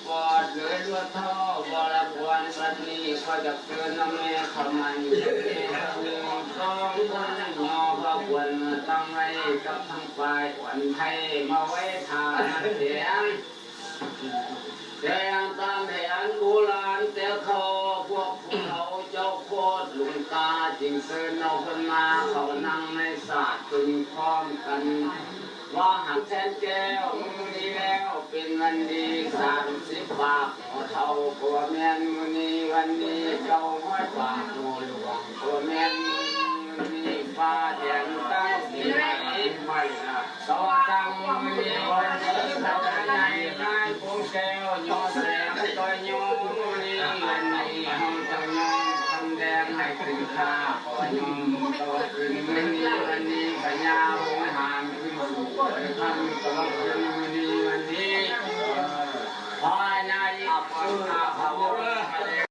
ປອດເລີຍລວດເທົ່າບໍລະກວນ ບັດນີ້ຂ້ອຍຈະເຊີນນຳແມ່ຂະໄໝ ແມ່ຂະໄໝສອງຄົນຍໍພະຄວນມາຕັ້ງໄວ້ກັບທາງຝ່າຍອວນໄທ ມາໄວ້ຖ້ານຳແດງ ແດງຕາມແຜນບູລານແຕ່ເກົ່າ ພວກຜູ້ເຖົ້າເຈົ້າໂຄດລຸງຕາ ຈຶ່ງເຊີນເອົາເພິ່ນມາເຂົ້ານັ່ງໃນສາດເພິ່ນພ້ອມກັນ ວ່າຫັນແສນແກ້ວ ມື້ນີ້ແລ້ວເປັນວັນດີສາມສິບປາກ ໝໍເຖົ້າກໍວ່າແມ່ນມື້ນີ້ວັນນີ້ເກົ້າຮ້ອຍປາກ ໝໍຫຼວງກໍວ່າແມ່ນມື້ນີ້ຟ້າແດງຕັ້ງສີໃໝ່ໃໝ່ລະ ຕ້ອງຕັ້ງມື້ນີ້ວັນນີ້ ໃນນາຍຄງແກ້ວ ຍໍແສງຕໍ່ຍອມມື້ນີ້ວັນນີ້ ເຮົາຕ້ອງຍອມຄຳແດງໃຫ້ຂຶ້ນຄ່າ ຂໍຍອມຕໍ່ຄືນມື້ນີ້ວັນນີ້ ພະຍາຫົງຫານຂຶ້ນສູ່ໄປຄຳຕໍ່ຄືນມື້ນີ້ວັນນີ້ ພາຍໃນ